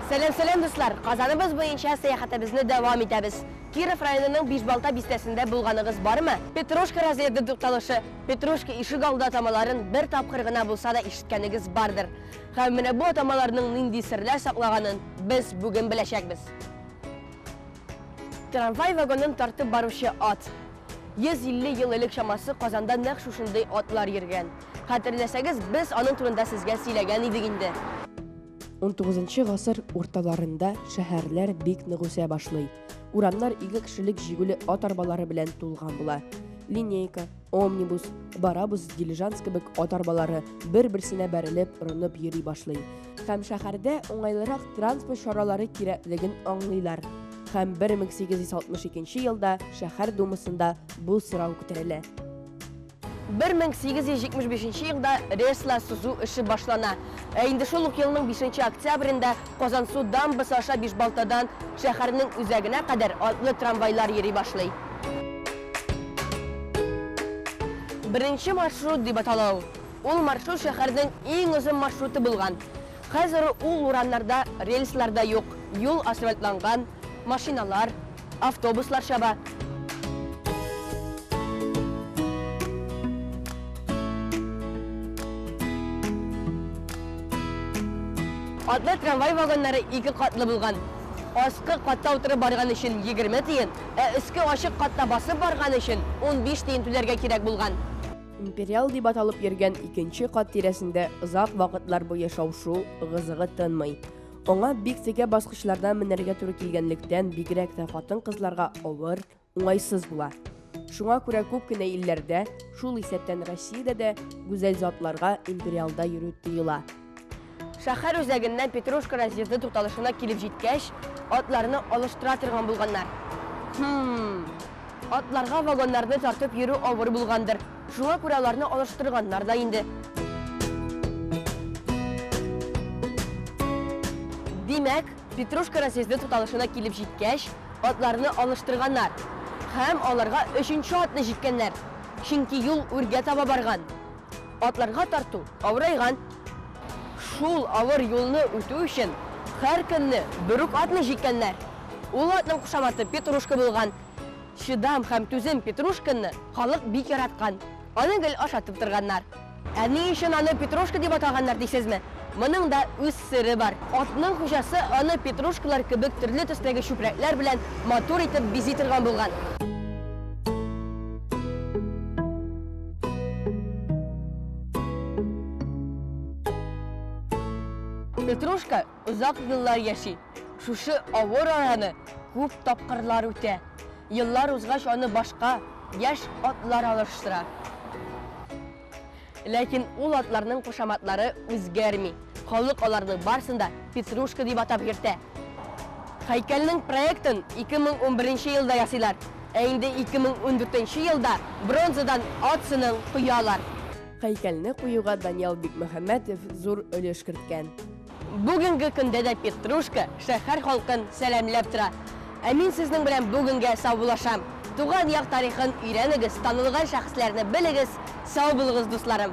Сәлам, сәлам, дуслар! Казаныбыз буенча сәяхәтебезне дәвам итәбез. Киров районының Бишбалта бистәсендә булганыгыз бармы? Петрушка разъезды тукталышы, Петрушка ишегалды атамаларын бер тапкыр гына булса да ишеткәнегез бардыр. Һәм менә бу атамаларның нинди серләр саклаганын без бүген беләчәкбез. Трамвай вагонын тартып баручы ат. 150 ел элек чамасы Казанда нәкъ шушындый атлар йөргән. Хәтерләсәгез, без аның турында сезгә сөйләгән идек инде. Унтугызынчы гасыр урталарында шәһәрләр бик нык үсә башлый. Урамнар ике кешелек җигүле ат арбалары белән тулган була. Линейка, омнибус, барабус, дилижанс кебек ат арбалары бер-берсенә бәрелеп, орынып йөри башлый. Һәм шәһәрдә уңайлырак транспорт чаралары кирәклеген аңлыйлар. Һәм 1862 елда шәһәр думасында бу сорау күтәрелә. 1875 елда рельслар сузу эше башлана. Ә инде шул ук елның 5 октябрендә Казансу дамбасы аша Бишбалтадан шәһәрнең үзәгенә кадәр атлы трамвайлар йөри башлый. Беренче маршрут дип атала ул. Ул маршрут шәһәрнең иң озын маршруты булган. Хәзер ул урамнарда рельслар да юк, юл асфальтланган, машиналар, автобуслар чаба. Атлы трамвай вагоннары ике катлы булган. Аскы катта утырып барган өчен 20 тиен, ә өске ачык катта басып барган өчен 15 тиен түләргә кирәк булган. Империал дип аталып йөргән икенче кат тирәсендә озак вакытлар буе шау-шу, ыгы-зыгы тынмый. Аңа бик текә баскычлардан менәргә туры килгәнлектән, бигрәк тә хатын-кызларга авыр, уңайсыз була. Шуңа күрә күп кенә илләрдә, шул исәптән Россиядә дә, гүзәл затларга империалда йөрү тыела. Шәһәр үзәгеннән Петрушка разъезды тукталышына килеп җиткәч, атларны алыштыра торган булганнар. Хм. Атларга вагоннарны тартып йөрү авыр булгандыр. Шуңа күрә аларны алыштырганнар да инде. Димәк, Петрушка разъезды тукталышына килеп җиткәч, атларны алыштырганнар. Һәм аларга өченче атны җиккәннәр. Чөнки юл үргә таба барган. Атларга тарту авырайган. Шул авыр юлны үтү өчен һәр көнне бер үк атны җиккәннәр. Ул атның кушаматы Петрушка булган. Чыдам һәм түзем Петрушканы халык бик яраткан. Аны гел ашатып торганнар. Ә ни өчен аны Петрушка дип атаганнар дисезме? Моның да үз сере бар. Атның хуҗасы аны петрушкалар кебек төрле төстәге чүпрәкләр белән матур итеп бизи торган булган. Петрушка озак еллар яши. Шушы авыр араны күп тапкырлар үтә. Еллар узгач аны башка, яшь атлар алыштыра. Ләкин ул атларның кушаматлары үзгәрми. Халык аларны барсын да Петрушка дип атап йөртә. Һәйкәлнең проектын 2011 елда ясыйлар. Ә инде 2014 елда бронзадан ат сынын коялар. Һәйкәлне куюга Даниял Бикмөхәммәтов зур өлеш керткән. Бүгенге көндә дә Петрушка шәһәр халкын сәламләп тора. Ә мин сезнең белән бүгенгә саубуллашам. Туган як тарихын өйрәнегез, танылган шәхесләрне белегез. Сау булыгыз, дусларым!